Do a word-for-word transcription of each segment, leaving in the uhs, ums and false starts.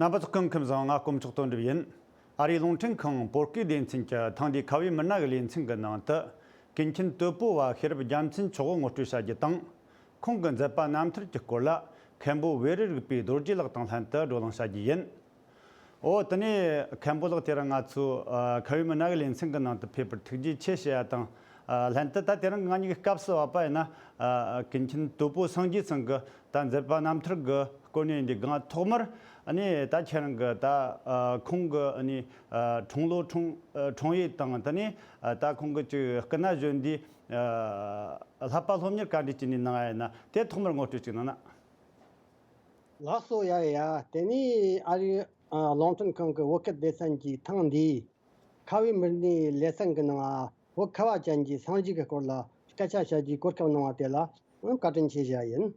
རྣམ་པ་ཚོ་སྐུ་ཁམས་བཟང་། ང་དཀོན་མཆོག་དོན་གྲུབ་ཡིན། ཨ་རིའི་རླུང་འཕྲིན་ཁང་བོད་སྐད་སྡེ་ཚན་གྱི་ཐེངས་འདིའི་ཁ་བའི་མི་སྣ་གི་ལེ་ཚན་གྱི་ནང་དུ། ཀུན་མཁྱེན་དོལ་པོ་བ་ཤེས་རབ་རྒྱལ་མཚན་མཆོག་གི་ངོ་སྤྲོད་བྱ་རྒྱུ་དང་། ཁོང་གི་མཛད་པ་རྣམ་ཐར་གྱི་སྐོར་ལ་མཁན་པོ་བེ་རི་རིག་པའི་རྡོ་རྗེ་ལགས་དང་ལྷན་དུ་བགྲོ་གླེང་བྱ་རྒྱུ་ཡིན། འོ། དེ་ནས་མཁན་པོ་ལགས། དེ་རིང་ང་ཚོའི་ཨ་ཁ་བའི་མི་སྣ་གི་ལེ་ཚན་གྱི་ནང་དུ་ཕེབས་པར་ཐུགས་རྗེ་ཆེ་ཞུ་ཡ་དང་། ཨ་ལྷན་དུ་ད་དེ་རིང་ང་གཉིས་ཀྱི་སྐབས་སུ་བབས་པ་ཡིན་ན། ཨ་ཀུན་མཁྱེན་དོལ་པོ་སངས་རྒྱས་ཚང་གི་ད་མཛད་པ་རྣམ་ཐར་གྱི་སྐོར་ནས་འདི་གང་ཐོག་མར། ཨ་ནི་ད་ཁྱེད་རང་གི་ད་ཨ་ཁོང་གི་ཨ་ནི་ཨ་འཁྲུངས་ལོ་འཁྲུངས་ཨ་འཁྲུངས་ཡུལ་དང་། དེ་ནས་ཨ་ད་ཁོང་གི་ཅིག་སྐུ་ན་གཞོན་དུས་ཨ་བསླབ་པ་སློབ་གཉེར་ག་འདྲ་བྱས་ནས་གནང་ཡ་ཡིན་ན། དེ་ཐོག་མར་ངོ་སྤྲོད་ཅིག་གནང་ན། ལགས་སོ། ཡ་ཡ། དེ་ནས་ཨ་རིའི་ཨ་རླུང་འཕྲིན་ཁང་གི་བོད་སྐད་སྡེ་ཚན་གྱི་ཐེངས་འདིའི་ཁ་བའི་མི་སྣའི་ལེ་ཚན་གྱི་ནང་། བོད་ཁ་བ་ཅན་གྱི་སངས་རྒྱས་ཀྱི་སྐོར་ལ་སྐད་ཆ་བཤད་རྒྱུའི་གོ་སྐབས་གནང་བ་དེ་ལ་བཀའ་དྲིན་ཆེ་ཞུ་ཡ་ཡིན།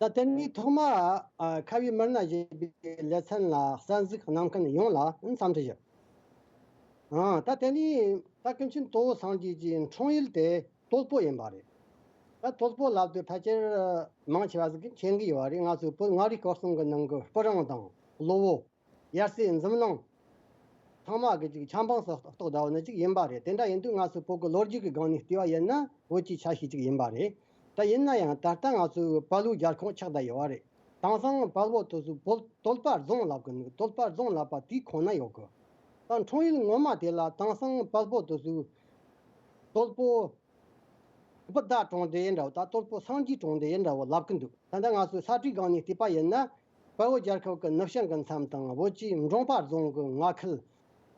ད་དེ་ནས་ཐོག་མ་ཨ་ཁ་བའི་མི་སྣ་ཞེས་པའི་ལེ་ཚན་ལ་གསན་གཟིགས་གནང་མཁན་ཡོངས་ལ་འཚམས་འདྲི་ཞུ། ཨ་ད་དེ་ནས་ད་ཀུན་མཁྱེན་དོལ་པོ་སངས་རྒྱས་ཀྱི་འཁྲུངས་ཡུལ་དེ་དོལ་པོ་ཡིན་པ་རེད། ད་དོལ་པོ་ལབ་དུས་ཕལ་ཆེར་མང་ཆེ་བ་ཟིག་གིས་མཁྱེན་གྱི་ཡོད་རེད། ང་ཚོའི་བོད་མངའ་རིས་སྐོར་གསུམ་གྱི་ནང་གི་སྤུ་རིང་དང་གློ་བོ། ཡར་སའི་འཛམ་གླིང་། ཚང་མ་གི་ཅིག་ཆབ་འབངས་སུ་གཏོགས་བསྡད་པ་ནི་ཅིག་ཡིན་པ་རེད། དེ་འདྲ་ཡིན་དུས་ང་ཚོའི་བོད་ཀྱི་ལོ་རྒྱུས་ཀྱི་སྒང་ནས་བལྟས་པ་ཡིན་ན་བོད་ཀྱི་ཆ་ཤས་ཅིག་ཡིན་པ་རེད། ད་ཡིན་ན་ཡང་ད་ལྟ་ང་ཚོའི་བལ་པོའི་རྒྱལ་ཁོངས་ཆགས་བསྡད་ཡོད་པ་རེད། དེང་སང་བལ་པོ་དེ་ཚོ་བོད་དོལ་པ་རྫོང་ལབ་གི་འདུག་དོལ་པ་རྫོང་ལབ་པ་དེའི་ཁོངས་ན་ཡོད་གི། ད་འཁྲུངས་ཡུལ་ངོ་མ་དེ་ལ་དེང་སང་བལ་པོ་དེ་ཚོས་དོལ་པོ་སྤུ་ཟླ་གྲོང་སྡེ་འདྲ་བོ་དང་དོལ་པོ་སངས་རྒྱས་གྲོང་སྡེ་འདྲ་བོ་ལབ་ཀྱི་འདུག་ད་ལྟ་ང་ཚོའི་ས་བཀྲའི་སྒང་ནས་བལྟས་པ་ཡིན་ན། བལ་པོ་རྒྱལ་ཁབ་ཀྱི་ནུབ་བྱང་གི་མཚམས་དང་བོད་ཀྱི་འབྲོང་པ་རྫོང་གི་མངའ་ཁུལ་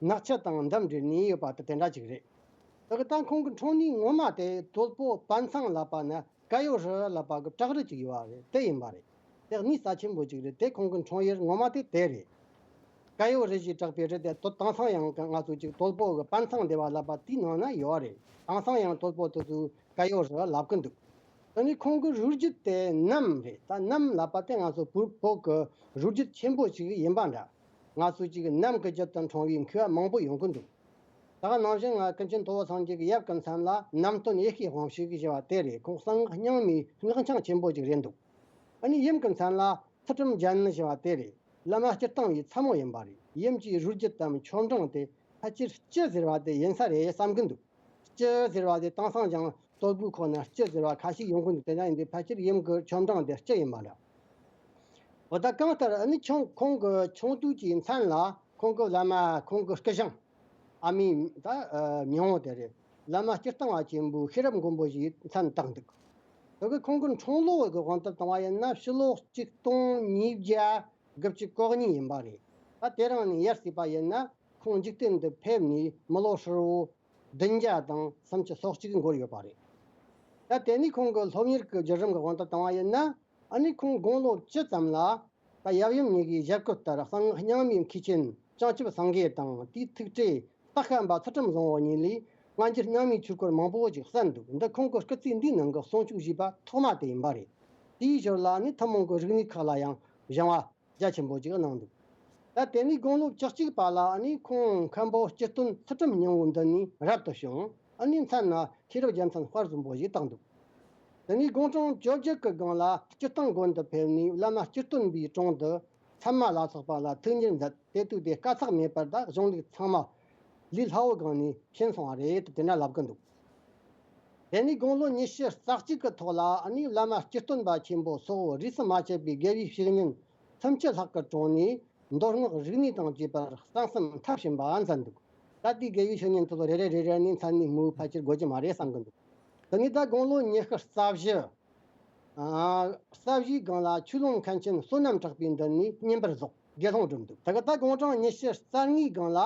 ནག་ཆུ་དང་འདབས་འབྲེལ་ནས་ཡོད་པ་དེ་དེ་འདྲ་ཅིག་རེད། དེ་གི་ད་ཁོང་གི་འཁྲུངས་གནས་ངོ་མ་དེ་དོལ་པོ་པན་ཚང་ལབ་པ་ན་ཀ་ཡོ་རི་ལབ་པ་གི་བྲག་རི་ཅིག་ཡོད་པ་རེད། དེ་ཡིན་པ་རེད། དེ་གནས་རྩ་ཆེན་པོ་ཅིག་རེད། དེ་ཁོང་གི་འཁྲུངས་ཡུལ་ངོ་མ་དེ་དེ་རེད། ཀ་ཡོ་རི་ཞེས་གྲགས་པའི་རི་དེ་དོ་དེང་སང་ཡང་ང་ཚོ་ཅིག་དོལ་པོ་གི་པན་ཚང་སྡེ་བ་ལབ་པ་དེའི་ནང་ན་ཡོད་རེད། དེང་སང་ཡང་དོལ་པོ་དེ་ཚོས་ཀ་ཡོ་རི་ལབ་ཀྱི་འདུག་དེ་ནས་ཁོང་གི་རུས་རྒྱུད་དེ་གནམ་རེད། ད་གནམ་ལབ་པ་དེ་ང་ཚོ་བོད་བོད་ཀྱི་རུས་རྒྱུད་ཆེན་པོ་ཞིག་ཡིན་པ་འདྲ། ང་ཚོ་ཅིག་གནམ་གྱི་རྒྱུད་དུ་འཁྲུངས་པའི་མཁས་པ་མང་པོ་ཡོང་གི་འདུག་ད་ག་ནང་བཞིན་ང་ཀུན་མཁྱེན་དོལ་པོ་སངས་རྒྱས་ཀྱི་ཡབ་ཀྱི་མཚན་ལ་གནམ་སྟོན་ཡེ་ཤེས་དབང་ཕྱུག་ཞེས་པ་དེ་རེད། ཁོང་གསང་སྔགས་རྙིང་མའི་སྔགས་འཆང་ཆེན་པོ་ཅིག་རེད་འདུག་ཨ་ནི་ཡུམ་གྱི་མཚན་ལ་ཚུལ་ཁྲིམས་རྒྱལ་ནི་ཞེས་པ་དེ་རེད། བླ་མ་སྤྱིར་བཏང་བའི་ཚ་མོ་ཡིན་པ་རེད། ཡུམ་གྱི་རུས་རྒྱུད་དམ་ཆོ་འབྲིང་དེ་ཕལ་ཆེར་སྤྱི་ཟེར་བ་དེ་ཡིན་ས་རེད་བསམ་གྱི་འདུག་སྤྱི་ཟེར་བ་དེ་དེང་སང་ཀྱང་དོལ་པོའི་ཁོངས་ན་སྤྱི་ཟེར་བ་ཁ་ཤས་ཡོང་གི་འདུག་དེ་འདྲ་ཡིན་དུས་ཕལ་ཆེར་ཡུམ་གྱི་ཆོ་འབྲིང་དེ་སྤྱི་ཡིན་པ་འདྲ། འོ་ད་གང་ལྟར་ཨ་ནི་ཆུང་ཁོང་གི་ཆུང་དུས་ཀྱི་མཚན་ལ་ཁོང་གི་བླ་མ་ཁོང་གི་སྐུ་ཞང་ཨ་མའི་ད་མྱིང་བོ་དེ་རེད། བླ་མ་སྤྱིར་བཏང་བ་ཆེན་པོའི་ཤེས་རབ་མགོན་པོ་ཞེས་མཚན་བཏགས་འདུག་དེ་གི་ཁོང་གི་འཁྲུངས་ལོ་གི་དབང་དུ་བཏང་བ་ཡིན་ན་ཕྱི་ལོ་གཅིག་སྟོང་ཉིས་བརྒྱ་དགུ་བཅུ་གོ་གཉིས་ཡིན་པ་རེད། ད་དེ་རིང་ནས་ཡར་བརྩིས་པ་ཡིན་ན་ཁོང་འཇིག་རྟེན་དུ་ཕེབས་ནས་མི་ལོ་ཧྲིལ་བོ་བདུན་བརྒྱ་དང་སུམ་ཅུ་སོ་གཅིག་འགོར་ཡོད་པ་རེད། ད་དེ་ནས་ཁོང་གི་སློབ་གཉེར་གྱི་བརྒྱུད་རིམ་གྱི་དབང་དུ་བཏང་བ་ཡིན་ན། ཨ་ནི་ཁོང་དགུང་ལོ་བཅུ་ཙམ་ལ་ད་ཡབ་ཡུམ་གཉིས་ཀྱི་ཞལ་བཀོད་ལྟར་གསང་སྔགས་རྙིང་མའི་མཁས་ཆེན་བྱང་ཆུབ་སེང་གེ་དང་དེའི་ཐུགས་སྤྲུལ་སྟག་ཤམ་པ་ཚུལ་ཁྲིམས་བཟང་པོ་གཉིས་ལས་སྔ་འགྱུར་རྙིང་མའི་ཆོས་སྐོར་མང་པོ་ཞིག་གསན་འདུག་འདི་ཁོང་གི་སྐུ་ཚེ་འདིའི་ནང་གི་གསུང་ཆོས་ཞུས་པ་ཐོག་མ་དེ་ཡིན་པ་རེད། དེའི་ཞོར་ལ་ནི་ཐུན་མོང་གི་རིག་གནས་ཁག་ལ་ཡང་སྦྱང་བ་རྒྱ་ཆེན་པོ་ཅིག་གནང་འདུག་ད་དེ་ནས་དགུང་ལོ་བཅུ་གཅིག་པ་ལ་ཨ་ནི་ཁོང་མཁན་པོ་སྤྱི་སྟོན་ཚུལ་ཁྲིམས་སྙིང་པོ་མདུན་ནས་རབ་ཏུ་བྱུང་། ཨ་ནི་མཚན་ན་ཤེས་རབ་རྒྱལ་མཚན་དཔལ་བཟང་པོ་ཞེས་བཏགས་འདུག་དེ་ནས་དགུང་གྲངས་བཅོ་བརྒྱད་ཀྱི་སྒང་ལ་སྤྱིར་བཏང་དགོན་དུ་ཕེབས་ནས་བླ་མ་སྤྱི་སྟོན་པའི་དྲུང་དུ་ཚད་མ་ལ་སོགས་པ་ལ་ཐུགས་གཉེར་མཛད། དེ་དུས་དེ་དཀའ་ཚེགས་མེད་པར་ད་གཞུང་ལུགས་ཚང་མ་ལས་སླ་བོའི་སྒང་ནས་ཕྱིན་སོང་བ་རེད་དེ་འདྲ་ལབ་ཀྱི་འདུག་དེ་ནས་དགུང་ལོ་ཉི་ཤུ་རྩ་གཅིག་གི་ཐོག་ལ་ཨ་ནི་བླ་མ་སྤྱི་སྟོན་པ་ཆེན་པོ་སོགས་རིས་སུ་མ་ཆད་པའི་དགེ་བའི་བཤེས་གཉེན་སུམ་ཅུ་ལྷག་གི་དྲུང་ནས་མདོ་སྔགས་རིག་གནས་དང་བཅས་པར་གསན་བསམ་མཐར་ཕྱིན་པ་མཛད་འདུག་ད་ལྟའི་དགེ་བའི་བཤེས་གཉེན་དེ་ཚོ་རེ་རེ་རེ་རེ་ནས་མཚན་ནས་སྨོས་ཕལ་ཆེར་དགོས་ཀྱི་མ་རེད་བསམ་གྱི་འདུག་དེ་ནས་ད་དགུང་ལོ་ཉི་ཤུ་རྩ་བཞི། ཨ། རྩ་བཞིའི་སྒང་ལ་ཆོས་ལུང་མཁན་ཆེན་བསོད་ནམས་གྲགས་པའི་མདུན་ནས་བསྙེན་པར་རྫོགས། དགེ་སློང་བསྒྲུབས་འདུག་དེ་ག་ད་དགུང་གྲངས་ཉི་ཤུ་རྩ་ལྔའི་སྒང་ལ་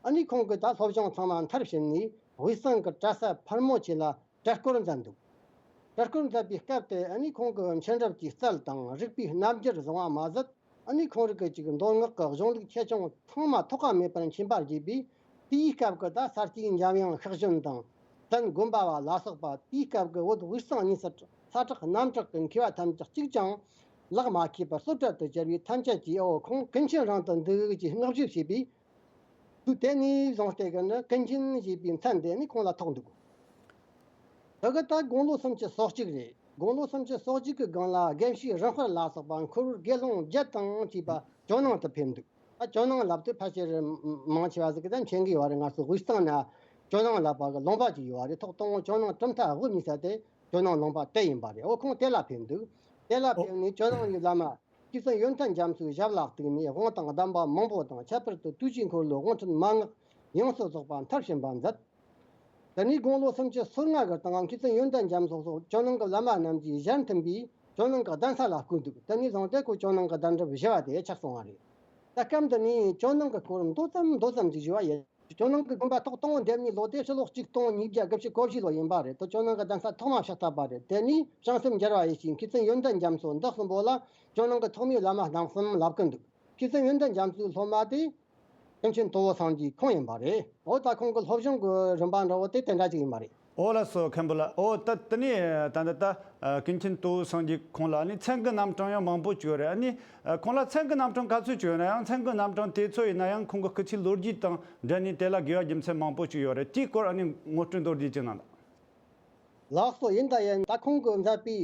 ཨ་ནི་ཁོང་གིས་ད་སློབ་སྦྱོང་ཚང་མ་མཐར་ཕྱིན་ནས་དབུས་གཙང་གི་གྲྭ་ས་ཕལ་མོ་ཆེ་ལ་གྲྭ་སྐོར་མཛད་འདུག་གྲྭ་སྐོར་མཛད་པའི་སྐབས་དེ་ཨ་ནི་ཁོང་གིས་མཁྱེན་རབ་ཀྱི་རྩལ་དང་རིག་པའི་རྣམ་འགྱུར་བཟང་བ་མ་ཟད། ཨ་ནི་ཁོང་རང་གིས་ཅིག་མདོ་སྔགས་ཀྱི་གཞུང་ལུགས་ཆེ་ཆུང་ཚང་མ་ཐོགས་པ་མེད་པར་མཁྱེན་པར་བྱས་པས། དེའི་སྐབས་ཀྱི་ད་ས་སྐྱའི་འཇམ་དབྱངས་ཤཱཀྱ་བྱོན་དང་། བཙན་དགོན་པ་བ་ལ་སོགས་པ་དེའི་སྐབས་ཀྱི་བོད་དབུས་གཙང་གཉིས་སུ་ས་གྲགས་གནམ་གྲགས་ཀྱི་མཁས་པ་ཐམས་ཅད་གཅིག་ཀྱང་ལག་མ་ཁེལ་བར་གསོལ་བསྒྲལ་དུ་གྱུར་པས། ཐམས་ཅད་ཀྱིས་ཨོ་ཁོང་ཀུན་མཁྱེན་རང་དུ་འདུག་ཅེས་བསྔགས་བརྗོད་བྱས་པས། དུས་དེ་ནས་བཟུང་སྟེ་གི་ནི་ཀུན་མཁྱེན་ཞེས་པའི་མཚན་དེ་ནི་ཁོང་ལ་ཐོགས་འདུག་དེ་གི་ད་དགུང་ལོ་སུམ་ཅུ་སོ་གཅིག་རེད། དགུང་ལོ་སུམ་ཅུ་སོ་གཅིག་གི་སྒང་ལ་དགེ་བཤེས་རིམ་དཔལ་ལ་སོགས་པ་འཁོར་དགེ་སློང་བརྒྱད་དང་བཅས་པ་ཇོ་ནང་དུ་ཕེབས་འདུག་ད་ཇོ་ནང་ལབ་དུས་ཕལ་ཆེར་མང་ཆེ་བ་ཟིག་གིས་ད་མཁྱེན་གི་ཡོད་རེད། ང་ཚོ་དབུས་གཙང་ན་ཇོ་ནང་ལབ་པ་གི་ལུང་པ་ཅིག་ཡོད་རེད། ཐོག་དང་པོ་ཇོ་ནང་གྲུབ་མཐའ་དབུ་བརྙེས་ས་དེ་ཇོ་ནང་ལུང་པ་དེ་ཡིན་པ་རེད། འོ་ཁོང་དེ་ལ་ཕེབས་འདུག་དེ་ལ་ཕེབས་ནས་ཇོ་ནང་གི་བླ་མ་ཤེས་བརྩོན་ཡོན་ཏན་རྒྱ་མཚོའི་ཞབས་ལ་གཏུགས་ནས་དབང་དང་གདམས་པ་མང་པོ་དང་། ཁྱད་པར་དུ་དུས་ཀྱི་འཁོར་ལོའི་དབང་ཁྲིད་མན་ངག་ཡོངས་སུ་རྫོགས་པ་མཐར་ཕྱིན་པ་མཛད། དེ་ནས་དགུང་ལོ་སུམ་ཅུ་སོ་ལྔ་གི་སྟེང་མཁས་བཙུན་ཡོན་ཏན་རྒྱ་མཚོ་སོགས་ཇོ་ནང་གི་བླ་མ་རྣམས་ཀྱི་ཞལ་མཐུན་པས་ཇོ་ནང་གི་གདན་ས་ལ་བསྐོས་འདུག་དེ་ནས་བཟུང་སྟེ་ཁོ་ཇོ་ནང་གི་གདན་རབས་བཞི་བ་དེ་ཆགས་སོང་བ་རེད། ད་སྐབས་འདི་ནས་ཇོ་ནང་གི་སྐོར་མདོ་ཙམ་མདོ་ཙམ་ཅིག་ཞུ་བ་ཡིན། ཇོ་ནང་གི་དགོན་པ་ཐོག་དང་པོ་འདེབས་ནི་ལོ་དེ་ཕྱི་ལོ་ཆིག་སྟོང་ཉིས་བརྒྱ་དགུ་བཅུ་གོ་བཞི་ལོ་ཡིན་པ་རེད། དེ་ཇོ་ནང་གི་གདན་ས་ཐོག་མ་ཕྱག་བཏབ་པ་རེད། དེ་ནས་བྱང་སེམས་རྒྱལ་བ་ཡེ་ཤེས་མཁས་བཙུན་ཡོན་ཏན་རྒྱ་མཚོ་འདི་གསུམ་པོ་ལ་ཇོ་ནང་གི་ཐོག་མའི་བླ་མ་རྣམ་གསུམ་ལབ་ཀྱི་འདུག་མཁས་བཙུན་ཡོན་ཏན་རྒྱ་མཚོའི་སློབ་མ་དེ་ཀུན་མཁྱེན་ཏོའུ་སངས་རྒྱས་ཁོང་ཡིན་པ་རེད། འོ་ད་ཁོང་གི་སློབ་སྦྱོང་གི་རིམ་པ་འདྲ་བོ་དེ་དེ་འདྲ་ཅིག་ཡིན་པ་རེད། ཨོ་ལགས་སོ། མཁན་པོ་ལགས། ཨོ་ད་དེ་ནས་ད་ལྟ་ད་ཀུན་མཁྱེན་ཏོའུ་སངས་རྒྱས་ཁོང་ལ་ནི་མཚན་གྱི་རྣམ་གྲངས་ཡང་མང་པོ་ཅིག་ཡོད་རེད། ཨ་ནི་ཁོང་ལ་མཚན་གྱི་རྣམ་གྲངས་ག་ཚོད་ཅིག་ཡོད་ན་ཡང་མཚན་གྱི་རྣམ་གྲངས་དེ་ཚོ་ཡིན་ན་ཡང་ཁོང་གི་སྐུ་ཚེའི་ལོ་རྒྱུས་དང་འབྲེལ་ནས་དེ་ལ་དགོས་པ་རྒྱུ་མཚན་མང་པོ་ཅིག་ཡོད་རེད། དེའི་སྐོར་ཨ་ནི་ངོ་སྤྲོད་མདོར་བསྡུས་ཅིག་གནང་དང་། ལགས་སོ། ཡིན་ད་ཡིན། ད་ཁོང་གི་མཛད་པའི་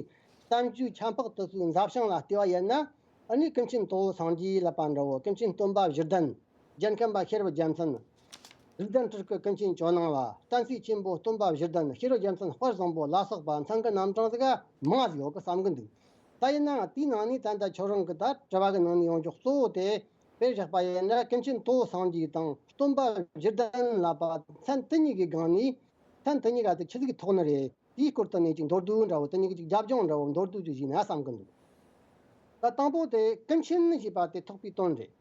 བསྟན་བཅོས་ཁྱད་འཕགས་དེ་ཚོའི་མཛད་བྱང་ལ་བལྟས་པ་ཡིན་ན། ཨ་ནི་ཀུན་མཁྱེན་ཏོའུ་སངས་རྒྱས་ལབ་པ་འདྲ་བོ། ཀུན་མཁྱེན་སྟོན་པ་བཞི་ལྡན། རྒྱལ་མཁན་པ་ཤེས་རབ་རྒྱལ་མཚན། གཟུགས་ལྡན་སྤྲུལ་སྐུ་ཀུན་མཁྱེན་ཇོ་ནང་བ། བསྟན་སྲིད་ཆེན་པོ་སྟོན་པ་བཞི་ལྡན། ཤེས་རབ་རྒྱལ་མཚན་དཔལ་བཟང་པོ་ལ་སོགས་པ་མཚན་གྱི་རྣམ་གྲངས་ཟིག་མང་ཟིག་ཡོད་གི་བསམ་གི་འདུག་ད་ཡིན་ནའང་དེའི་ནང་ནས་ད་ལྟ་ཁྱོད་རང་གི་ད་དྲི་བ་གི་ནང་ནས་ཡོང་ཆོག་གཙོ་བོ་དེ་དཔེར་བཞག་པ་ཡིན་ན། ཀུན་མཁྱེན་ཏོའུ་སངས་རྒྱས་དང་སྟོན་པ་བཞི་ལྡན་ལབ་པ་མཚན་དེ་གཉིས་ཀྱི་སྒང་ནས། མཚན་དེ་གཉིས་ཀ་དེ་ཆི་ཟིག་གི་ཐོག་ནས་རེད། དེའི་སྐོར་དུ་ནས་ཅིག་མདོར་བསྡུས་འདྲ་བོ། དེ་གཉིས་ཀྱི་ཅིག་རྒྱབ་ལྗོངས་འདྲ་བོ་མདོར་བསྡུས་ཅིག་ཞུས་ན་བསམ་གི་འདུག་ད་དང་པོ་དེ་ཀུན་མཁྱེན་ཞེས་པ་དེ་ཐོགས་པའི་དོན་རེད།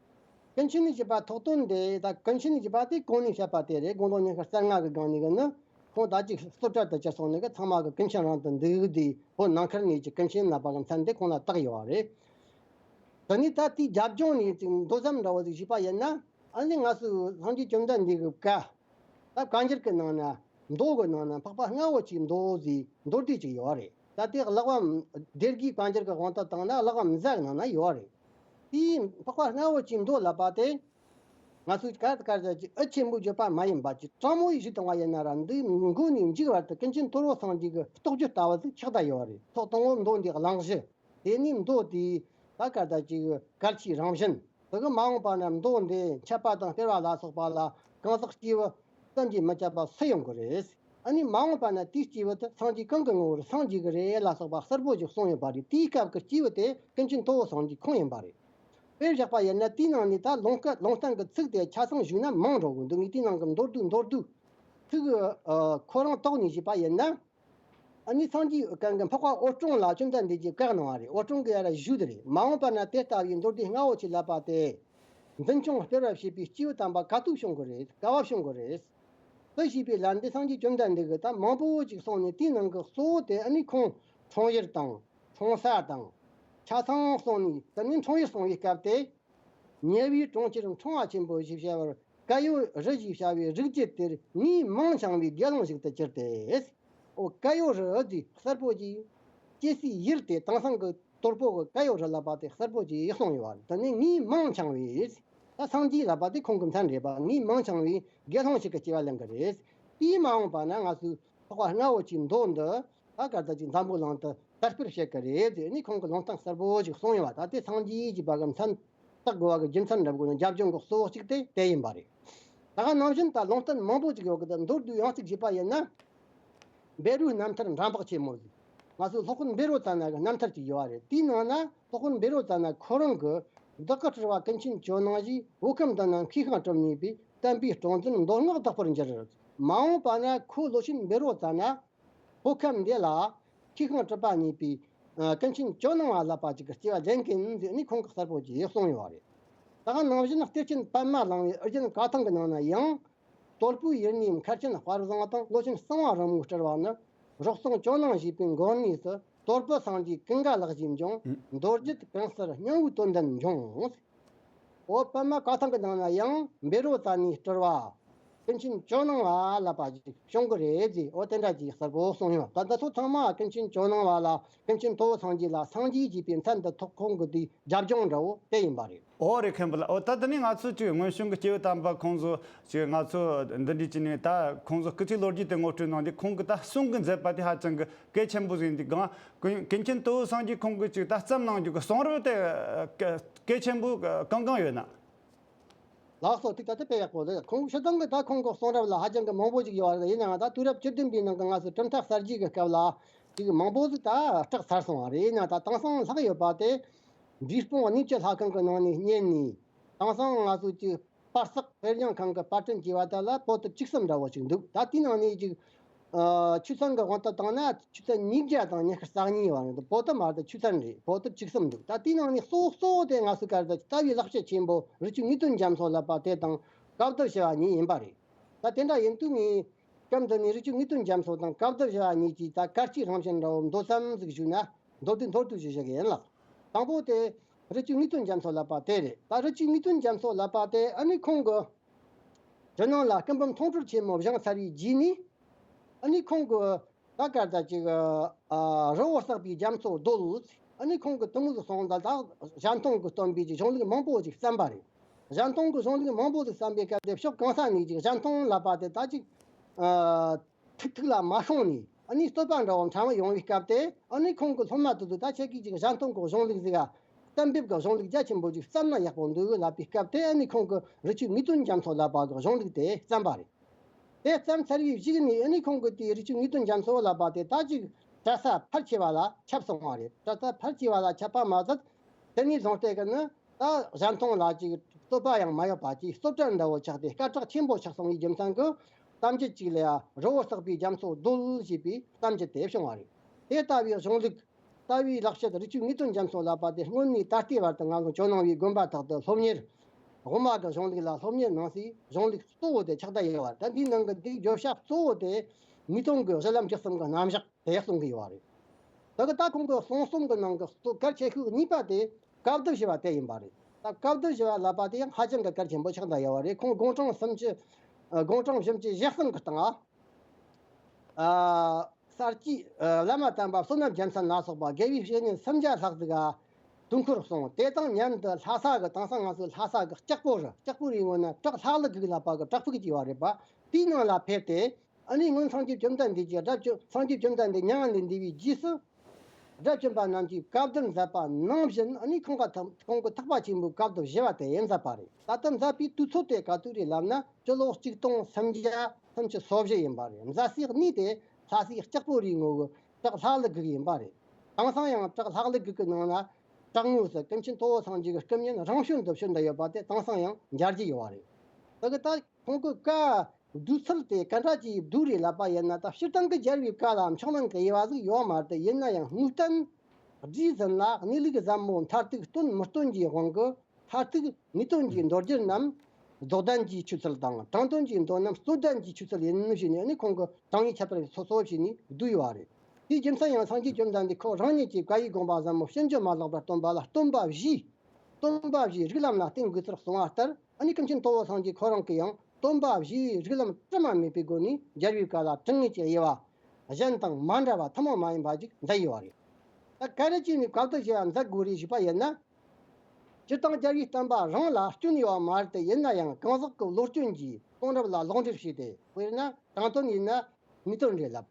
ཀུན་མཁྱེན་ཞེས་པ་ཐོགས་དོན་དེ། ད་ཀུན་མཁྱེན་ཞེས་པ་དེ་གོང་ནས་བཤད་པ་དེ་རེད། དགུང་ལོ་ཉི་ཤུ་རྩ་ལྔ་གི་སྒང་ནས་གི་ནི་ཁོང་ད་ཅིག་རྩུབ་གྲལ་དུ་གྱུར་སོང་ནས་གི་ཚང་མ་གི་ཀུན་མཁྱེན་རང་དུ་འདུག་དེ་བོད་ནང་ཁུལ་ནས་ཀྱི་ཀུན་མཁྱེན་ལབ་པ་གི་མཚན་དེ་ཁོང་ལ་བཏགས་ཡོད་པ་རེད། དེ་ནས་ད་དེའི་རྒྱབ་ལྗོངས་ནས་ཅིག་མདོ་ཙམ་འདྲ་བོ་ཟིག་ཞུས་པ་ཡིན་ན། ཨ་ནི་ང་ཚོའི་སངས་རྒྱས་བཅོམ་ལྡན་འདས་ཀྱི་བཀའ། ད་བཀའ་འགྱུར་གྱི་ནང་ན་མདོ་གི་ནང་ན་འཕགས་པ་ལྔ་བོ་ཆོས་མདོ་ཟེར་མདོ་སྡེ་ཅིག་ཡོད་རེད། ད་དེ་ཀློག་པ་སྡེ་དགུའི་བཀའ་འགྱུར་གྱི་དབང་དུ་བཏང་ན་ཀློག་པ་མཛའ་གི་ནང་ན་ཡོད་རེད། དེའི་འཕགས་པ་ལྔ་བོ་ཆོས་མདོ་ལབ་པ་དེ། ང་ཚོས་ག་ག་ཟེར་གྱི་ཨུ་ཆེན་པོའི་བརྗོད་པ་མ་ཡིན་པ་ཅིག་དྲང་མོ་ཡིས་ཞུས་བཏང་བ་ཡིན་ན་ར། འདི་མགོ་ནས་མཇུག་བར་དུ་ཀུན་མཁྱེན་ཏོའུ་སངས་རྒྱས་ཀྱི་རྟོགས་བརྗོད་ལྟ་བུ་ཟིག་ཆགས་བསྡད་ཡོད་རེད། ཐོག་དང་པོ་མདོ་འདིའི་གླེང་གཞི། དེ་ནས་མདོ་དེའི་ད་ག་ད་ཅིག་གལ་ཆེའི་རང་བཞིན། དེ་གི་མ་འོངས་པ་ན་མདོ་འདི་འཆད་པ་དང་སྤེལ་བ་ལ་སོགས་པ་ལ་གང་ཟག་སྐྱེས་བུ་བསམ་གྱིས་མི་ཁྱབ་པ་སུ་ཡོང་གི་རེད། ཨ་ནི་མ་འོངས་པ་ན་དེའི་སྐྱེས་བུ་དེ་སངས་རྒྱས་གང་གི་ངོ་བོར་སངས་རྒྱས་ཀྱི་རེད་ལ་སོགས་པ་གསལ་པོ་ཞིག་གསུངས་ཡོད་པ་རེད། དེའི་སྐབས་ཀྱི་སྐྱེས་བུ་དེ་ཀུན་མཁྱེན་ཏོའུ་སངས་རྒྱས་ཁོང་ཡིན་པ་རེད། དཔེར་བཞག་པ་ཡིན་ན་དེའི་ནང་ནས་ད་ལུང་སྐད་ལུང་བསྟན་གྱི་ཚིག་དེ་ཆ་ཚང་ཞུས་ན་མང་འགྲོ་གི་འདུག་ངས་དེའི་ནང་གི་མདོར་བསྡུས་མདོར་བསྡུས་ཚིག་གི་ཁོ་རང་ཐོག་ནས་ཞུས་པ་ཡིན་ན། ཨ་ནི་སངས་རྒྱས་གང་གི་འཕགས་པ་འོད་སྲུང་ལ་བཅོམ་ལྡན་འདས་ཀྱིས་བཀའ་གནང་བ་རེད། འོད་སྲུང་གིས་ཡར་ཞུས་ཏེ་རེད། མ་འོངས་པ་ན་དེ་ལྟ་བུའི་མདོ་སྡེ་ལྔ་བོ་ཆོས་ལབ་པ་དེ་འཛིན་སྐྱོང་སྤེལ་བར་བྱེད་པའི་སྐྱེས་བུ་དམ་པ་ག་དུས་བྱུང་གི་རེད། ག་བ་བྱུང་གི་རེད། དེ་ཞུས་པའི་ལན་དེ་སངས་རྒྱས་བཅོམ་ལྡན་འདས་ཀྱིས་ད་མང་པོ་ཅིག་གསུངས་ནས། དེའི་ནང་གི་གཙོ་བོ་དེ་ཨ་ནི་ཁོང་འཁྲུངས་ཡུལ་དང་འཁྲུངས་ས་དང་ཆ་ཚང་གསུངས་ནས། དེ་ནས་འཁྲུངས་ཡུལ་གསུང་བའི་སྐབས་དེ། ཉེ་བའི་གྲོང་ཁྱེར་འཁྲུངས་པ་ཆེན་པོ་ཞེས་བྱ་བར་ཀ་ཡོ་རི་ཞེས་བྱ་བའི་རིགས་རྒྱུད་དེར་མིའི་མིང་འཆང་བའི་དགེ་སློང་ཞིག་ཏུ་གྱུར་ཏེ། འོ་ཀ་ཡོ་རི་ཟེར་གསལ་པོ་གྱིས། སྐྱེ་སའི་ཡུལ་དེ་དེང་སང་གི་དོལ་པོ་གི་ཀ་ཡོ་རི་ལབ་པ་དེ་གསལ་པོ་གྱིས་གསུངས་ཡོད་པ་རེད། དེ་ནས་མིའི་མིང་འཆང་བའི། ད་སངས་རྒྱས་ལབ་པ་དེ་ཁོང་གི་མཚན་རེད་པ། མིའི་མིང་འཆང་བའི་དགེ་སློང་ཞིག་གི་སྐྱེ་བ་ལེན་གི་རེད། དེའི་མ་འོངས་པ་ན་ང་ཚོའི་འཕགས་པ་ལྔ་བོ་ཆོས་མདོ་འདི་ད་ག་ད་ཅིག་འཛམ་བུ་གླིང་དུ་དར་སྤེལ་བྱེད་ཀྱི་རེད་ཟེར་ནས་ཁོང་གིས་ལུང་བསྟན་གསལ་པོ་ཞིག་གསུངས་ཡོད་པ། ད་དེ་སངས་རྒྱས་ཀྱི་བར་གྱི་མཚན་བཏགས་དགོས་པ་གི་རྒྱུ་མཚན་འདྲ་པོ་ནི་རྒྱབ་ལྗོངས་ཀྱི་གཙོ་བོ་གཅིག་དེ་དེ་ཡིན་པ་རེད། ད་ག་ནང་བཞིན་ད་ལུང་བསྟན་མང་པོ་ཅིག་ཡོད་གི། ད་མདོར་བསྡུས་ཡང་གཅིག་བྱས་པ་ཡིན་ན། བཻ་རོའི་རྣམ་ཐར་འདྲ་འབག་ཆེན་མོ་ཟེར། ང་ཚོའི་སློབ་དཔོན་བཻ་རོ་ཙ་ན་གི་རྣམ་ཐར་ཅིག་ཡོད་པ་རེད། དེའི་ནང་ན་སློབ་དཔོན་བཻ་རོ་ཙ་ན་ཁོ་རང་གིས་བདག་གི་སྤྲུལ་པ་ཀུན་མཁྱེན་ཇོ་ནང་ཞེས་བོད་ཁམས་འདི་ན་མཁས་ཤིང་གྲུབ་ནུས་པའི་བསྟན་པའི་སྲོང་བཙན་མདོ་སྔགས་བདག་པོར་འགྱུར། མ་འོངས་པ་ན་ཁོ་ལོ་ཆེན་བཻ་རོ་ཙ་ན་བོད་ཁམས་འདི་ལ་མཁས་ཤིང་གྲུབ་པ་ཉིད་པའི་ཀུན་མཁྱེན་ཇོ་ནང་བ་ལབ་པ་ཅིག་གི་སྐྱེ་བ་ལེན་གིན་ཟེར་ནས་ཁོང་གིས་གསལ་པོ་ཅིག་གསུངས་ཡོད་པ་རེད། ད་ག་ནང་བཞིན་གཏེར་ཆེན་པདྨ་གླིང་པའི་ཨུ་རྒྱན་བཀའ་ཐང་གི་ནང་ན་ཡང་། དོལ་པོའི་ཡུལ་ནས་མཁར་ཆེན་དཔལ་བཟང་དང་ལོ་ཆེན་གསང་བ་རིན་པོའི་སྤྲུལ་པ་ནི། རོགས་ཚོང་ཇོ་ནང་ཞེས་པའི་མགོན་གནས་སུ་དོལ་པོ་སངས་རྒྱས་ཀུན་དགའ་ལགས་ཞེས་འབྱུང་། མདོ་རྒྱུད་གང་སར་སྙིང་པོའི་དོན་ལྡན་འབྱུང་། འོ་པདྨ་བཀའ་ཐང་གི་ནང་ན་ཡང་བཻ་རོ་ཙ་ནའི་སྤྲུལ་པ་ཀུན་མཁྱེན་ཇོ་ནང་བ་ལབ་པ་ཞིག་བྱུང་གི་རེད་ཟེར། འོ་དེ་འདྲ་ཅིག་གསལ་པོ་གསུངས་ཡོད། ད་ལྟ་ཚོ་ཚང་མ་ཀུན་མཁྱེན་ཇོ་ནང་བ་ལ་ཀུན་མཁྱེན་ཏོའུ་སངས་རྒྱས་ལ་སངས་རྒྱས་ཅེས་པའི་མཚན་འདི་ཐོགས་ཁོང་གི་དེའི་རྒྱབ་ལྗོངས་འདྲ་བོ་དེ་ཡིན་པ་རེད། ཨོ་རེད། མཁན་པོ་ལགས། ཨོ་ད་དེ་ནས་ང་ཚོ་ཅིག་སྔོན་བྱོན་གྱི་སྐྱེས་བུ་དམ་པ་ཁོང་ཚོ་ཅིག་ང་ཚོ་འདི་འདྲའི་ཅིག་ནས་ད་ཁོང་ཚོ་སྐུ་ཚེའི་ལོ་རྒྱུས་དེ་ངོ་སྤྲོད་གནང་དུས། ཁོང་གིས་ད་གསུང་གི་མཛད་པ་དེ་ཧ་ཅང་གི་གལ་ཆེན་པོ་ཟིག་ཡིན་དུས། གང་ཀུན་ཀུན་མཁྱེན་དོལ་པོ་སངས་རྒྱས་ཁོང་གིས་ཅིག་ད་བརྩམས་གནང་རྒྱུ་གི་གསུང་རབ་དེ་གལ་ཆེན་པོ་གང་གང་ཡོད་ན། ལགས་སོ། ཐུགས་ད་དེ་དཔེ་ཡག་པོ་རེད། ཁོང་སྤྱིར་བཏང་གི་ད་ཁོང་གི་གསུང་རབ་ལ་ཧ་ཅང་གི་མང་པོ་ཞིག་ཡོད་རེད། ཡིན་ནའང་ད་དུས་རབས་བཅུ་བདུན་པའི་ནང་གི་ང་ཚོ་གྲུབ་མཐའ་གསར་བརྗེ་གི་སྐབས་ལ་ཅིག་མང་པོ་ཟིག་ད་སྐྲག་ཚར་སོང་བ་རེད། ཡིན་ནའང་ད་དེང་སང་ལྷག་ཡོད་པ་དེ་འབྲས་སྤུངས་གནས་བཅུ་ལྷ་ཁང་གི་ནང་ནས་རྙེད་ནས། དེང་སང་ང་ཚོ་ཅིག་པར་བརྟག་དཔེ་རྙིང་ཁང་གི་པར་སྐྲུན་བྱས་པ་དག་ལ་པོ་ཏི་བཅུ་གསུམ་འདྲ་བོ་ཞིག་འདུག་ད་དེའི་ནང་ནས་ཅིག་ཨ་ཆོས་ཚན་གྱི་དབང་དུ་བཏང་ན་ཆོས་ཚན་ཉིས་བརྒྱ་དང་ཉི་ཤུ་རྩ་གཉིས་ཡོད་རེད། པོ་ཏི་མ་རེད། ཆོས་ཚན་རེད། པོ་ཏི་བཅུ་གསུམ་འདུག་ད་དེའི་ནང་ནས་གཙོ་བོ་གཙོ་བོ་དེ་ང་ཚོའི་ག་རེ་ད་རྩ་བའི་ལེགས་བཤད་ཆེན་པོ་རི་ཆོས་དངོས་དོན་རྒྱ་མཚོ་ལབ་པ་དེ་དང་། བཀའ་བསྡུར་ཞེས་པ་གཉིས་ཡིན་པ་རེད། ད་དེ་འདྲ་ཡིན་དུས་ངས་སྐབས་འདི་ནས་རི་ཆོས་དངོས་དོན་རྒྱ་མཚོ་དང་བཀའ་བསྡུར་ཞེས་པ་གཉིས་ཀྱི་ད་སྐར་གཅིག་རང་བཞིན་འདྲ་བོ་མདོ་ཙམ་ཟིག་ཞུས་ན། མདོར་བསྡུས་མདོར་བསྡུས་ཞུ་བཞག་གི་ཡིན་ལགས། དང་པོ་དེ་རི་ཆོས་དངོས་དོན་རྒྱ་མཚོ་ལབ་པ་དེ་རེད། ད་རི་ཆོས་དངོས་དོན་རྒྱ་མཚོ་ལབ་པ་དེ་ཨ་ནི་ཁོང་གི་རྒྱུད་ནང་ལ་སྐུ་འབུམ་མཐོང་གྲོལ་ཆེན་མོ་བཞེངས་ཚར་བའི་རྗེས་ནས། ཨ་ནི་ཁོང་གི་ད་ག་རེ་ད་ཅིག་ཨ་རི་བོ་བརྟག་པའི་རྒྱ་མཚོ་རྡོལ། ཨ་ནི་ཁོང་གི་དེ་མོ་ཟིག་སོང་ད་ད་གཞན་སྟོང་གི་སྟོན་པའི་ཅིག་གཞུང་ལུགས་མང་པོ་ཅིག་བརྩམས་པ་རེད། གཞན་སྟོང་གི་གཞུང་ལུགས་མང་པོ་ཟིག་བརྩམས་པའི་སྐབས་དེ་ཕྱོགས་གང་ས་ནས་ཅིག་གཞན་སྟོང་ལབ་པ་དེ་ད་ཅིག་ཨ། ཐུག་ཐུག་ལ་མ་ཤོང་ནས། ཨ་ནི་རྩོད་པ་འདྲ་བོ་ཕྲ་མོ་ཡོང་བའི་སྐབས་དེ། ཨ་ནི་ཁོང་གི་སློབ་མ་དེ་ཚོས་ད་ཁྱེད་ཀྱིས་ཅིག་གཞན་སྟོང་གི་གཞུང་ལུགས་ཟིག་ག་གཏན་འབེབས་ཀྱི་གཞུང་ལུགས་རྒྱ་ཆེན་པོ་ཅིག་བརྩམས་ན་ཡག་པོ་འདུག་ལབ་པའི་སྐབས་དེ། ཨ་ནི་ཁོང་གིས་རི་ཆོས་དངོས་དོན་རྒྱ་མཚོ་ལབ་པ་གི་གཞུང་ལུགས་དེ་བརྩམས་པ་རེད། དེ་བརྩམས་ཚར་བའི་གཞུག་ནས་ཨ་ནི་ཁོང་གིས་དེའི་རི་ཆོས་དངོས་དོན་རྒྱ་མཚོ་ལབ་པ་དེ་ད་ཅིག་གྲྭ་ས་ཕལ་ཆེ་བ་ལ་ཁྱབ་སོང་བ་རེད། གྲྭ་ས་ཕལ་ཆེ་བ་ལ་ཁྱབ་པ་མ་ཟད། དེ་ནས་བཟུང་སྟེ་གི་ནི་ད་གཞན་སྟོང་ལ་ཅིག་རྩོད་པ་ཡང་མ་ཡོད་པ་ཅིག་རྩོད་གྲྭ་འདྲ་བོ་ཆགས་ཏེ་སྐད་གྲགས་ཆེན་པོ་ཆགས་སོང་བའི་རྒྱུ་མཚན་གྱིས། གཏམ་རྒྱུད་ཅིག་ལ་ཡ་རི་བོ་བརྟག་པའི་རྒྱ་མཚོ་རྡོལ་ཞེས་པའི་གཏམ་རྒྱུད་དེ་བྱུང་བ་རེད། དེ་ལྟ་བུའི་གཞུང་ལུགས། ལྟ་བའི་ལེགས་བཤད་རི་ཆོས་དངོས་དོན་རྒྱ་མཚོ་ལབ་པ་དེ་སྔོན་ནས་ད་ལྟའི་བར་དུ་ང་ཚོ་ཇོ་ནང་བའི་དགོན་པ་དག་ཏུ་སློབ་གཉེར། དབུ་མ་གི་གཞུང་ལུགས་ལ་སློབ་གཉེར་གནང་སའི་གཞུང་ལུགས་གཙོ་བོ་དེ་ཆགས་བསྡད་ཡོད་པ་རེད། ད་འདིའི་ནང་གི་འདིའི་བརྗོད་བྱ་གཙོ་བོ་དེ་དངོས་དོན་གྱི་གཞི་ལམ་བཅུ་གསུམ་གྱི་རྣམ་གཞག་དེ་གསུང་གི་ཡོད་པ་རེད། དེ་གི་ད་ཁོང་གི་གསུང་རྩོམ་གྱི་ནང་གི་གཙོ་གལ་ཆེ་ཤོས་གཉིས་པ་དེ་བཀའ་བསྡུ་ཞེས་པ་དེ་ཡིན་པ་རེད། ད་བཀའ་བསྡུ་ཞེས་པ་ལབ་པ་དེ་ཡང་ཧ་ཅང་གི་གལ་ཆེན་པོ་ཆགས་བསྡད་ཡོད་པ་རེད། ཁོང་དགུང་གྲངས་སུམ་ཅུ། ཨ། དགུང་གྲངས་བཞི་བཅུ་ཞེ་གསུམ་གྱི་སྟེང་ང་། ཨ། གསར་སྐྱེས། ཨ། བླ་མ་དམ་པ་བསོད་ནམས་རྒྱལ་མཚན་ལ་སོགས་པ་དགེ་བའི་བཤེས་གཉེན་སུམ་བརྒྱ་ལྷག་ཟིག་ག་དུས་འཁོར་གསུངས། དེ་དང་མཉམ་དུ་ལྷ་ས་གི། དེང་སང་ང་ཚོ་ལྷ་ས་གི་ལྕགས་པོ་རི། ལྕགས་པོ་རིའི་ངོས་ན་བྲག་ལྷ་ཀླུ་དགུ་ལབ་པ་གི་བྲག་ཕུག་ཅིག་ཡོད་རེད་པ། དེའི་ནང་ལ་ཕེབས་ཏེ། ཨ་ནི་སྔོན་སངས་རྒྱས་བཅོམ་ལྡན་འདས་ཀྱིས་སྒྲ་བཅོམ། སངས་རྒྱས་བཅོམ་ལྡན་འདས་མྱ་ངན་ལས་འདས་པའི་རྗེས་སུ། དགྲ་བཅོམ་པ་རྣམས་ཀྱིས་བཀའ་བསྡུ་མཛད་པ་ནང་བཞིན། ཨ་ནི་ཁོང་གི་ཐག་ཁོང་གི་ཐེག་པ་ཆེན་པོའི་བཀའ་བསྡུ་ཞེས་པ་དེ་ཡང་མཛད་པ་རེད། ད་ལྟ་མཛད་པའི་དུས་ཚོད་དེ་ག་དུས་རེད་ལབ་ན། སྤྱི་ལོ་གཅིག་སྟོང་སུམ་བརྒྱ་སུམ་ཅུ་སོ་བཞི་ཡིན་པ་རེད། མཛད་སའི་གནས་དེ་ལྷ་སའི་ལྕགས་པོ་རིའི་ངོས་ཀྱི་བྲག་ལྷ་ཀླུ་དགུ་ཡིན་པ་རེད། དེང་སང་ཡང་བྲག་ལྷ་ཀླུ་དགུ་གི་ནང་ན་བྲག་ངོས་སུ་ཀུན་མཁྱེན་དོལ་པོ་སངས་རྒྱས་ཀྱི་སྐུ་བརྙན་རང་བྱོན་དུ་བྱོན་བསྡད་ཡོད་པ་དེ་དེང་སང་ཡང་མཇལ་རྒྱུ་ཡོད་པ་རེད། དེ་གི་ད་ཁོང་གི་བཀའ་བསྡུ་ཚུལ་དེ་ག་འདྲ་ཅིག་བསྡུས་རེད་ལབ་པ་ཡིན་ན། ད་སྤྱིར་བཏང་གི་རྒྱལ་བའི་བཀའ་ལ་མཆོག་གླེང་གི་དབྱེ་བ་ཟིག་ཡོད་མ་རེད། ཡིན་ན་ཡང་དངོས་བསྟན་སྒྲས་ཟིན་ལ། གནས་ལུགས་ཟབ་མོ་མཐར་ཐུག་སྟོན་མི་སྟོན་གྱི་དབང་གིས། མཐར་ཐུག་ངེས་དོན་གྱི་མདོ་རྒྱུད་རྣམས་རྫོགས་ལྡན་གྱི་ཆོས་ཚུལ་དང་། དྲང་དོན་གྱི་མདོ་རྣམས་རྩོད་ལྡན་གྱི་ཆོས་ཚུལ་ཡིན་ཞེས་ནས། ཨ་ནི་ཁོང་གིས་དྲང་ངེས་ཁྱད་པར་སོ་སོ་ཞེས་ནས་བསྡུས་ཡོད་པ་རེད། དེའི་རྒྱུ་མཚན་ཡང་སངས་རྒྱས་བཅོམ་ལྡན་འདས་ཁོ་རང་ཉིད་ཀྱིས་བཀའ་ཡི་དགོངས་པ་ཟབ་མོ་ཕྱིན་ཅི་མ་ལོག་པར་སྟོན་པ་ལ་སྟོན་པ་བཞིའི། སྟོན་པ་བཞིའི་རིགས་ལམ་ལ་བརྟེན་དགོས་ཚུལ་གསུངས་པ་ལྟར། ཨ་ནི་ཀུན་མཁྱེན་དོལ་པོ་སངས་རྒྱས་ཁོ་རང་གིས་ཡང་སྟོན་པ་བཞིའི་རིགས་ལམ་དྲི་མ་མེད་པའི་སྒོ་ནས་རྒྱལ་བའི་བཀའ་ལ་དྲང་ངེས་ཀྱི་དབྱེ་བ་གཞན་དང་མ་འདྲ་བ་ཐུན་མོང་མ་ཡིན་པ་ཞིག་མཛད་ཡོད་པ་རེད། ད་ག་རེ་བྱས་ནས་བཀའ་བསྡུ་ཞེས་པ་མཛད་དགོས་རེད་ཞུས་པ་ཡིན་ན། སྤྱིར་བཏང་རྒྱལ་བའི་བསྟན་པ་རང་ལ་སྐྱོན་ཡོད་པ་མ་རེད་དེ། ཡིན་ན་ཡང་གང་ཟག་གི་བློ་སྐྱོན་གྱིས་གསུང་རབ་ལ་ལོག་འགྲེལ་བྱས་ཏེ། དཔེར་ན་དྲང་དོན་ཡིན་ན་ངེས་དོན་རེད་ལབ།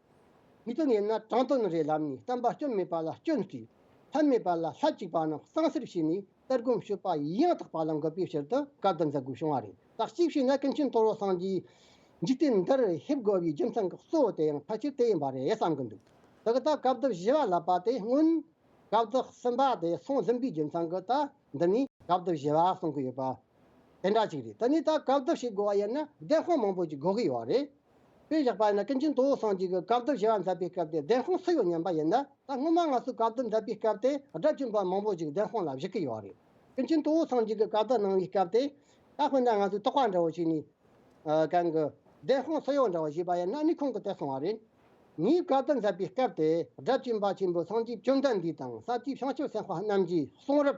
ངེས་དོན་ཡིན་ན་དྲང་དོན་རེད་ལབ་ནས། བསྟན་པ་སྐྱོན་མེད་པ་ལ་སྐྱོན་བརྩིས། ལྷད་མེད་པ་ལ་ལྷད་བཅུག་པ་རྣམས་གཙང་སེལ་བྱས་ནས། གཏེར་སྒོམ་སྤྱོད་པ་ཡང་དག་པ་ལ་འགོད་པའི་ཕྱིར་དུ་བཀའ་བསྡུ་མཛད་དགོས་བྱུང་བ་རེད། ད་གཅིག་བྱས་ན་ཀུན་མཁྱེན་དོལ་པོ་སངས་རྒྱས་འཇིག་རྟེན་འདིར་ཕེབས་དགོས་པའི་རྒྱུ་མཚན་གྱི་གཙོ་བོ་དེ་ཡང་ཕལ་ཆེར་དེ་ཡིན་པ་རེད་བསམ་གྱི་འདུག། དེ་གི་ད་བཀའ་བསྡུ་ཞེས་པ་ལབ་པ་དེ་སྔོན་བཀའ་བསྡུ་གསུམ་པ་དེ་སོང་ཟིན་པའི་རྒྱུ་མཚན་གྱིས། ད་འདི་ནས་བཀའ་བསྡུ་ཞེས་པ་གསུང་གི་ཡོད་པ་དེ་འདྲ་ཅིག་རེད། དེ་ནས་ད་བཀའ་བསྡུ་བྱེད་དགོས་པ་ཡིན་ན་བདེན་དཔང་མང་པོ་ཅིག་དགོས་ཀྱི་ཡོད་རེད། དཔེ་བཞག་པ་ཡིན་ན་ཀུན་མཁྱེན་དོལ་པོ་སངས་རྒྱས་ཀྱིས་བཀའ་བསྡུ་ཞེས་པ་མཛད་པའི་སྐབས་དེ་བདེན་དཔང་སུ་ཡོད་སྙམ་པ་ཡིན་ན། ད་སྔོན་མ་ང་ཚོས་བཀའ་བསྡུ་མཛད་པའི་སྐབས་དེ་དགྲ་བཅོམ་པ་མང་པོ་ཅིག་བདེན་དཔང་ལ་བཞུགས་ཀྱི་ཡོད་རེད། ཀུན་མཁྱེན་དོལ་པོ་སངས་རྒྱས་ཀྱིས་བཀའ་བསྡུ་གནང་བའི་སྐབས་དེ། ད་དཔེར་ན་ང་ཚོས་དོགས་པ་འདྲ་བོ་བྱས་ནས། ཨ། གང་གི་བདེན་དཔང་སུ་ཡོད་འདྲ་བོ་ཞུས་པ་ཡིན་ན། ནི་ཁོང་གིས་དེ་གསུངས་པ་རེད། ངས་བཀའ་བསྡུ་མཛད་པའི་སྐབས་དེ་དགྲ་བཅོམ་པ་ཆེན་པོ་སངས་རྒྱས་བཅོམ་ལྡན་འདས་དང་ས་སྐྱའི་བྱང་ཆུབ་སེམས་དཔའ་རྣམས་ཀྱི་གསུང་རབ་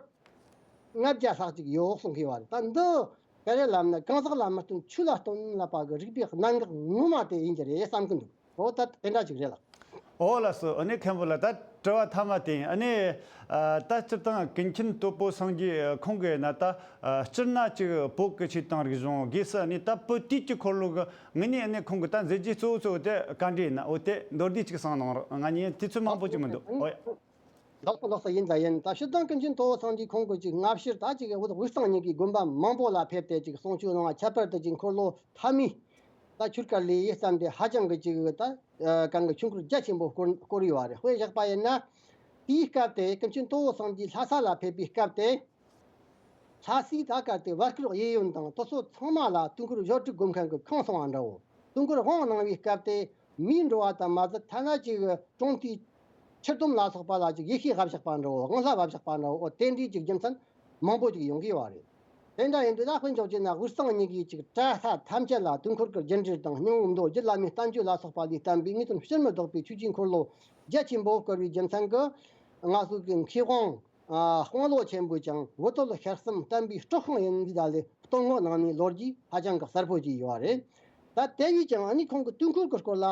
ལྔ་བརྒྱ་ལྷག་ཅིག་ཡོད་གསུང་གི་ཡོད་པ་རེད། ད་འདི་ག་རེ་ལབ་ན། གང་ཟག་ལ་མི་སྟོན་ཆོས་ལ་སྟོན་ལབ་པ་གི་རིགས་པའི་གནད་འགག་ངོ་མ་དེ་ཡིན་གྱི་རེད་བསམ་གྱི་འདུག། འོ་ད་དེ་འདྲ་ཅིག་རེད་ལགས། འོ་ལགས་སོ། ཨ་ནི་མཁན་པོ་ལགས། ད་ དྲི་བ་མཐའ་མ་དེ་ཡིན། ཨ་ནི་ཨ་ད་སྤྱིར་བཏང་ཀུན་མཁྱེན་སྟོབས་པོ་སངས་རྒྱས་ཁོང་གིས་ན་ད་ཨ་སྤྱིར་ན་ཅིག་བོད་ཀྱི་ཆོས་དང་རིག་གཞུང་སྒོས་སུ་ཨ་ནི་ད་བོད་དུས་ཀྱི་འཁོར་ལོ་གི་ངོས་ནས་ཨ་ནི་ཁོང་གིས་ད་མཛད་རྗེས་གཙོ་བོ་གཙོ་བོ་དེ་ག་འདྲ་ཡིན་ན། འོ་དེ་མདོར་བསྡུས་ཅིག་གསུངས་གནང་རོགས། ང་གཉིས་དུས་ཚོད་མང་པོ་ཅིག་མི་འདུག། ཨོ་ཡ། ལགས་སོ་ལགས་སོ། ཡིན་ད་ཡིན། ད་སྤྱིར་བཏང་ཀུན་མཁྱེན་སྟོབས་པོ་སངས་རྒྱས་ཁོང་གི་ཅིག་སྔ་ཕྱིར་ད་ཅིག་བོད་དབུས་གཙང་གཉིས་ཀྱི་དགོན་པ་མང་པོ་ལ་ཕེབས་ཏེ་ཅིག་གསུང་ཆོས་གནང་བ། ཁྱད་པར་དུ་ཅིག་འཁོར་ལོ་ཐ་མའི་ད་ཆོས་སྐོར་ལས་བསམ་སྟེ་ཧ་ཅང་གི་ཅིག་ད་གང་གི་ཆོས་འཁོར་རྒྱ་ཆེན་པོ་བསྐོར་བསྐོར་ཡོད་པ་རེད། དཔེ་བཞག་པ་ཡིན་ན། དེའི་སྐབས་དེ་ཀུན་མཁྱེན་སྟོབས་པོ་སངས་རྒྱས་ལྷ་ས་ལ་ཕེབས་པའི་སྐབས་དེ། ལྷ་སའི་ད་གལ་ཏེ་བར་སྐོར་གཡས་གཡོན་དང་དེ་ཚོ་ཚང་མ་ལ་དུས་འཁོར་ཞོར་དྲུག་སྒོམ་མཁན་གྱི་ཁང་སོང་བ་འདྲ་བོ། དུས་འཁོར་དབང་གནང་བའི་སྐབས་དེ་མིའི་འགྲོ་བ་དང་མ་ཟད་ཐ་ན་ཅིག་གྲོང་མཐའི་ཕྱིར་སྡོམ་ལ་སོགས་པ་ལ་ཅིག་ཡེ་ཤེས་བབས་བཞག་པ་འདྲ་བོ། དབང་ལྷ་བབས་བཞག་པ་འདྲ་བོ། དེ་འདྲའི་ཅིག་རྒྱུ་མཚན་མང་པོ་ཅིག་ཡོང་གི་ཡོད་པ་རེད། དེ་འདྲ་ཡིན་དུས་ད་དཔེ་འཇོག་བྱས་ན་དབུས་གཙང་གཉིས་ཀྱི་ཅིག་གྲྭ་ས་ཐམས་ཅད་ལ་དུས་འཁོར་གྱི་རྒྱུ་འབྲས་དང་སྙིང་པོ་མདོ་རྒྱུད་བླ་མའི་བསྟན་བཅོས་ལ་སོགས་པ་ལས་བསྟན་པའི་དངོས་དོན་ཕྱིར་མི་ལྡོག་པའི་ཆོས་ཀྱི་འཁོར་ལོ་རྒྱ་ཆེན་པོ་བསྐོར་བའི་རྒྱུ་མཚན་གྱིས་ང་ཚོ་གི་མཁས་དབང་ཨ་དཔང་ལོ་ཆེན་པོས་ཀྱང་བོད་དོན་ལ་ཤར་གསུམ་བསྟན་པའི་སྲོག་ཤིང་ཡིན་འདི་ད་ལས་བསྟོད་བསྔགས་གནང་ནས་ལོ་རྒྱུས་ཧ་ཅང་གི་གསལ་པོ་ཅིག་ཡོད་རེད། ད་དེ་བས་ཀྱང་ཨ་ནི་ཁོང་གི་དུས་འཁོར་གྱི་སྐོར་ལ་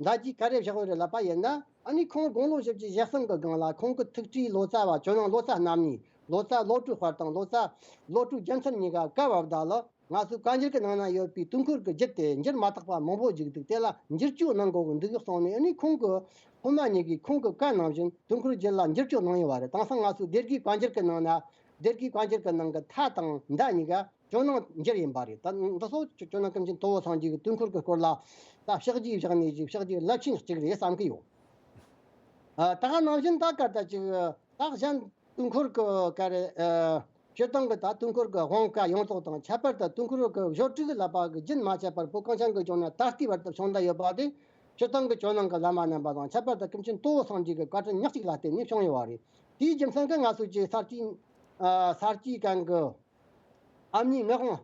མདའ་རྒྱུད་ག་རེ་བཞག་ཡོད་རེད་ལབ་པ་ཡིན་ན། ཨ་ནི་ཁོང་དགུང་ལོ་བཞི་བཅུ་ཞེ་གསུམ་གྱི་སྒང་ལ་ཁོང་གི་ཐུགས་སྤྲུལ་ལོ་ཙཱ་བ་ཇོ་ནང་ལོ་ཙཱ་རྣམ་གཉིས། ལོ་ཙཱ་བློ་གྲོས་དཔལ་དང་ལོ་ཙཱ་བློ་གྲོས་རྒྱལ་མཚན་གཉིས་ཀ་བཀའ་བབས་ད་ལ། ང་ཚོའི་བཀའ་འགྱུར་གྱི་ནང་ན་ཡོད་པའི་དུས་འཁོར་གྱི་རྒྱུད་དེ་འགྱུར་མ་ཐག་པ་མང་པོ་ཞིག་འདུག། དེ་ལ་འགྱུར་བཅོས་གནང་དགོས་ཀྱི་འདུག་གསུངས་ནས། ཨ་ནི་ཁོང་གི་སློབ་མ་གཉིས་ཀྱིས་ཁོང་གི་བཀའ་ནང་བཞིན་དུས་འཁོར་རྒྱུད་ལ་འགྱུར་བཅོས་གནང་ཡོད་པ་རེད། དེང་སང་ང་ཚོའི་སྡེ་དགེའི་བཀའ་འགྱུར་གྱི་ནང་ན། སྡེ་དགེའི་བཀའ་འགྱུར་གྱི་ནང་གི་མཐའ་དང་མདའ་གཉིས་ཀ་ཇོ་ནང་འགྱུར་ཡིན་པ་རེད། ད་འདི་ཚོ་ཇོ་ནང་ཀུན་མཁྱེན་སྟོབས་པོ་སངས་རྒྱས་ཀྱི་དུས་འཁོར་གྱི་སྐོར་ལ་ད་ཕྱག་རྗེས་བཞག་ནས་ཅིག་ཕྱག་རྗེས་རླབས་ཆེན་གཅིག་རེད་བསམ་གྱི་ཡོད། ཨ་ད་ག་ནང་བཞིན་ད་ག་ད་ཅིག་ད་གཞན་དུས་འཁོར་གྱི་ག་རེ་ཨ་སྤྱིར་བཏང་གི་ད་དུས་འཁོར་གྱི་དབང་བཀའ་ཡོངས་རྫོགས་དང་། ཁྱད་པར་དུ་དུས་འཁོར་གྱི་ཞོར་དྲུག་ལབ་པ་གི་རྒྱུན་མ་ཆད་པར་བོད་གངས་ཅན་གྱི་ལྗོངས་ན་ད་ལྟའི་བར་དུ་བྱུང་བསྡད་ཡོད་པ་དེ། སྤྱིར་བཏང་གི་ཇོ་ནང་གི་བླ་མ་རྣམ་པ་དང་ཁྱད་པར་དུ་ཀུན་མཁྱེན་སྟོབས་པོ་སངས་རྒྱས་ཀྱི་བཀའ་དྲིན་ཉག་གཅིག་ལ་བརྟེན་ནས་བྱུང་ཡོད་པ་རེད། དེའི་རྒྱུ་མཚན་གྱིས་ང་ཚོ་ཀྱི་ས་སྐྱའི་ཨ་ས་སྐྱའི་གང་གི་ཨ་མྱེས་ངག་དབང་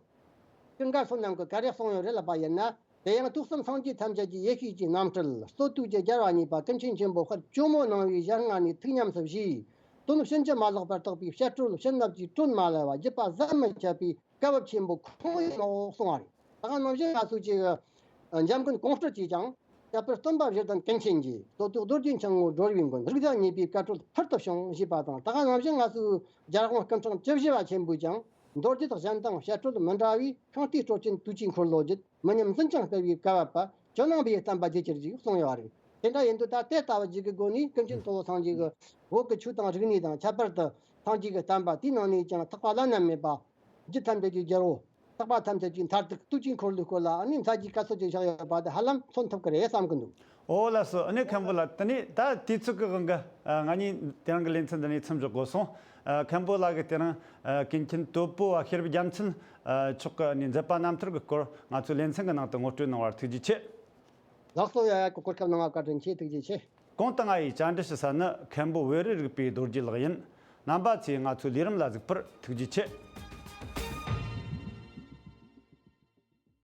ཀུན་དགའ་བསོད་ནམས་ཀྱིས་ག་རེ་གསུངས་ཡོད་རེད་ལབ་པ་ཡིན་ན། དེ་ཡང་དུས་གསུམ་སངས་རྒྱས་ཐམས་ཅད་ཀྱི་ཡེ་ཤེས་ཀྱི་རྣམ་སྤྲུལ་སྲོལ་གཏོད་ཀྱི་རྒྱལ་བ་གཉིས་པ་ཀུན་མཁྱེན་ཆེན་པོ་དཔལ་ཇོ་མོ་ནང་བའི་ཞལ་སྔ་ནས་ཐུགས་ཉམས་སུ་བཞེས། དོན་ཕྱིན་ཅི་མ་ལོག་པར་རྟོགས་པའི་བཤད་སྲོལ་བྱིན་རླབས་ཀྱི་དྲོད་མ་ལུས་པ་བརྒྱུད་པ་ཟམ་མི་ཆད་པའི་བཀའ་བབས་ཆེན་པོ་ཁོང་ཡིན་ནོ་གསུངས་པ་རེད། ད་ག་ནང་བཞིན་ང་ཚོ་ཅིག་འཇམ་མགོན་ཀོང་སྤྲུལ་གྱིས་ཀྱང་། ཁྱད་པར་སྟོན་པ་བཞི་དང་ཀུན་མཁྱེན་གྱི། ལོ་ཏོག་རྡོ་རྗེ་འཆང་ངོ་སྒྲོལ་བའི་མགོན། རིགས་བདག་ཉེས་པའི་བཀའ་སྲོལ་ཕུལ་དུ་བྱུང་ཞེས་པ་དང་། ད་ག་ནང་བཞིན་ང་ཚོའི་རྒྱལ་དབང་སྐུ་ཕྲེང་བཅུ་བཞི་པ་ཆེན་པོས་ཀྱང་། མདོ་རྒྱུད་གཞན་དང་བཤད་སྲོལ་མི་འདྲ་བའི་ཤིང་རྟའི་སྲོལ་ཆེན་དུས་ཀྱི་འཁོར་ལོ་རྒྱུད་མི་ཉམས་འཛིན་ཅིང་སྤེལ་བའི་བཀའ་བབས་པ་ཇོ་ནང་པའི་བསྟན་པ་རྒྱས་གྱུར་ཅིག་གསུངས་ཡོད་རེད། དེ་འདྲ་ཡིན་དུས་ད་དེ་ལྟ་བུ་ཅིག་གི་སྒོ་ནས་ཀུན་མཁྱེན་སྟོབས་པོ་སངས་རྒྱས་ཀྱི་བོད་ཀྱི་ཆོས་དང་རིག་གནས་དང་། ཁྱད་པར་དུ་སངས་རྒྱས་ཀྱི་བསྟན་པ་དེའི་ནང་ནས་ཀྱང་ཐེག་པ་བླ་ན་མེད་པ། རྒྱུད་ཐམས་ཅད་ཀྱི་རྒྱལ་པོ། ཐེག་པ་ཐམས་ཅད་ཀྱི་མཐར་ཐུག་དུས་ཀྱི་འཁོར་ལོའི་སྐོར་ལ་ཨ་ནི་མཛད་རྗེས་ག་ཚོད་ཅིག་བཞག་ཡོད་པ་དེ་ཧ་ལམ་མཚོན་ཐུབ་ཀྱི་རེད་བསམ་གྱི་འདུག། ཨོ་ལགས་སོ། ཨ་ནི་མཁན་པོ་ལགས། དེ་ནས་ད་དུས་ཚོད་ཀྱི་དབང་གིས་ང་གཉིས་དེ་རིང་གི་ལེ་ཚན་འདི་ནས་མཚམས་འཇོག་དགོས་སོང་། ཨ་མཁན་པོ་ལགས་ཀྱིས་དེ་རིང་ཨ་ཀུན་མཁྱེན་སྟོབས་པོ་བ་ཤེས་རབ་རྒྱལ་མཚན་ཨ་མཆོག་གི་ཨ་ནི་མཛད་པ་རྣམ་ཐར་གྱི་སྐོར་ང་ཚོའི་ལེ་ཚན་གྱི་ནང་དུ་ངོ་སྤྲོད་གནང་བར་ཐུགས་རྗེ་ཆེ། ལགས་སོ། ཡ་ཡ་གི་གོ་སྐབས་གནང་བར་བཀའ་དྲིན་ཆེ། ཐུགས་རྗེ་ཆེ། གོང་དུ་ང་ཡིས་བཅར་འདྲི་ཞུ་ས་ནི་མཁན་པོ་བེ་རི་རིག་པའི་རྡོ་རྗེ་ལགས་ཡིན། རྣམ་པ་ཚོས་ང་ཚོའི་ལས་རིམ་ལ་གཟིགས་པར་ཐུགས་རྗེ་ཆེ།